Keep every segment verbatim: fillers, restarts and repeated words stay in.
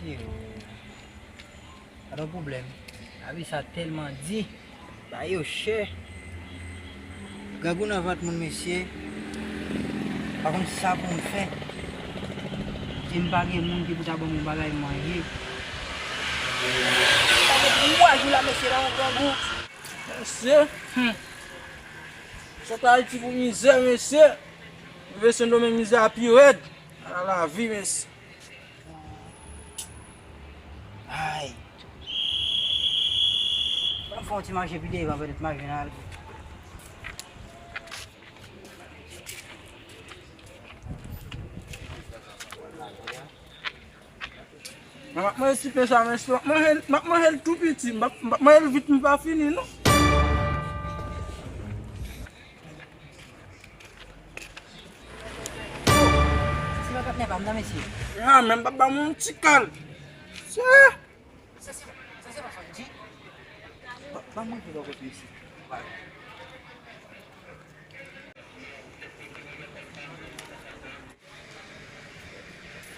Yo, pa gen pwoblèm. Lavi sa tèlman di. Bagay yo chè. Grangou nan vant moun, mesye. Pa konn sa pou m fè. E m pa gen moun ki pou ta ban m yon bagay manje. Sa fè twa jou la, mesye, la, yon grangou. Mesye, hmm. Sot Ayiti pou mizè, mesye. Rive Sendomeng, mizè a pi rèd. Ala lavi, mesye. Ay. Ban m fè yon ti mache pi devan, petèt m a jwenn al. Mwen, m ap manje ti pen sa, men si m ap manje l, m ap manje l tou piti, m ap, m ap manje l vit, m pa fini, non. Ti makak nèg pa m nan, mesye. Ah, men m pa ba m yon ti kal. Sa, sa se pa Sondji. Ba, ba mwen pi bò kote isi.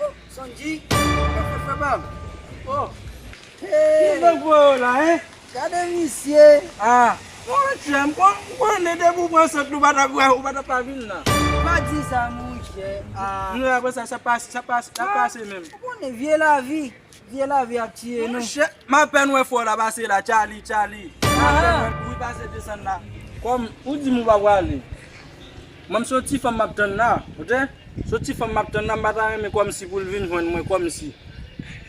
Oh, Sondji. Sa fè, frè pa m? Oh. Hey. Ki nèg voye w la, hein? Gade misye. Ah. Monchè, m kon-, m konnen depi w pran sant, ou pa t ap wè, ou pa t ap pa vin la. Pa di sa, monchè. Ah. Non, apre sa, sa pase, sa pase, sa pase menm. Ou konnen vye lavi. Vye lavi ap tiye nou. Monchè, m apèn wè frè w la pase la, Charlie, Charlie. M apèn wè l, wi, pase desann la. Kòm ou di m ou pa prale. Mwen, m se yon ti fanm m ap tann la, ok? Se yon ti fanm m ap tann la, m pa ta renmen kòmsi pou l vin jwenn mwen kòmsi.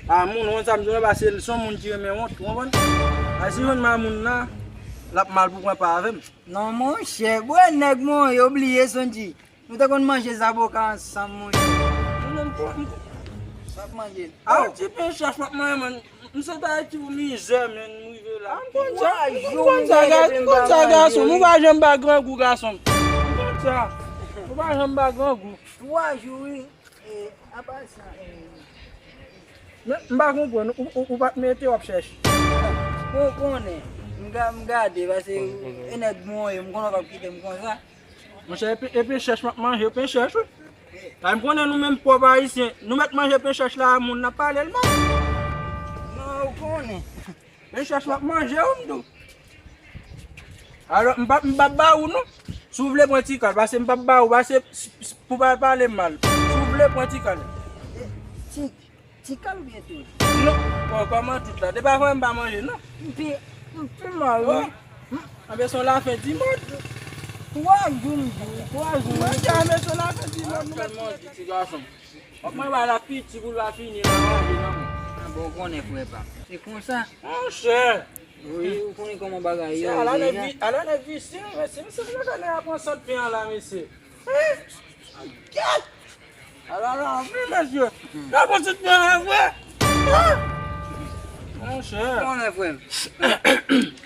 A moun, ou konn sa m di w, paske l se yon moun ki renmen wont, ou konprann? A si jwenn mamoun nan, l ap mal pou pran pa avè m. Non, monchè, bwè nèg mwen, yo bliye Sondji. Nou te konn manje zaboka ansanm, monchè. Mwen menm, m, m, m ap manje l. A, yon ti pen chèch m ap manje, mwen. M sot Ayiti pou mizè, men m rive la. M konn sa, m konn sa, ga-, m konn sa, gason. Ou pa janm ba grangou, gason. M konn sa. Ou pa janm ba grangou. Twa jou, wi. E, apa sa, e. Men, m pa konprann. Ou, ou, ou pa t mete w ap chèche. Bon, konnen. M ga-, m gade, paske e nèg mwen, m konnen w p ap kite m konsa. Monchè, e pen, e pen chèch m ap manje, pen chèch, wi. Kay m konnen nou menm pòv ayisyen, nou mèt manje pen chèch la a moun, n ap pale l mal. Non, ou konnen. Pen chèch m ap manje, wi, m di w. Alò, m p ap, m p ap ba ou, non. Si w vle pran ti kal, paske m p ap ba ou, paske s-, s-, pou pa pale m mal. Si w vle pran ti kal. Ti Ti kal oubyen tout? Non. Bon, kòman tout la? Depi avan m pa manje, non. M pi, m pi mal, wi. Oh. Anben, se yon lafen di mond. Twa jou, m di w, twa jou. Mwen di, anben, se yon lafen di mond, nou mèt manje. Ti gason. Mwen ba la piti pou l pa fini la, manje nan men. Ah, bon, ou konnen, frè pa m. Se konsa. Monchè. Wi, ou konnen kòman bagay yo ye la. Ala nèg vi-, ala nèg visye, mesye, mesye, mesye, nèg ap pran sant pen an la, mesye. Hein? Gad! Ala la, wi, mesye. Gad bon ti pen an, vre. Ah! Monchè. Konnen, frè m.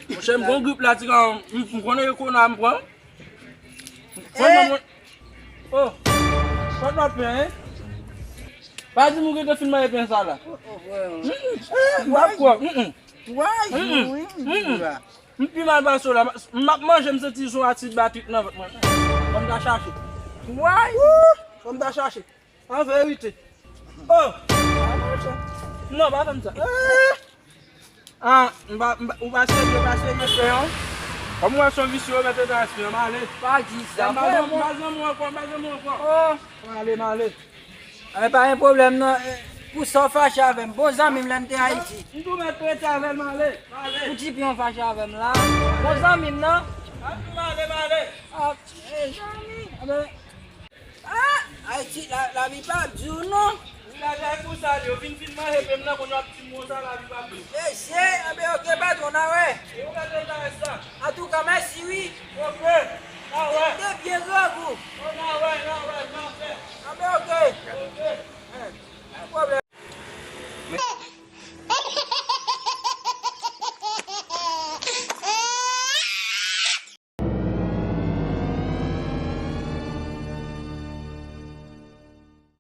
Monchè, m gon grip la, ti kan, m, m konnen e kona m pran. Konnen mwen. Oh. Sòt nan pen, hein? Pa di m ou gentan fin manje pen sa la. Oh, oh, frè. Mm, mm. Eh, m ap pran. Mm, mm. Twa jou, wi, m di w la. M pi mal pase w la. M ap manje, m santi son asid batrik nan vant mwen. Fò m ta chache. Twa jou. Fò m ta chache. An verite. Oh! Non, pa fè m sa. Eh! Ah, m pa, m pa, ou pa serye, ou pa serye, frè, non? Kòm ou wè se yon visye, ou mèt rete aspi an, m ale. Pa di sa, frè, m pa zanmi w ankò, m pa zanmi w ankò. Oh! M ale, m ale. Anben, pa gen pwoblèm, non. Eh, pou sa w fache avè m, bon zanmi m lè m te Ayiti. M tou mèt rete avè l, m ale, m ale. Pou ti pen w fache avè m la. Bon zanmi m, non. Ah, m ale, m ale. Ah, mezanmi. Anben, ah, Ayiti, la, lavi pa di w, non. Wi, lavi a pou sa, yo vin fin manje pen m nan, kounye a w ap di m konsa, lavi pa di w. Mesye,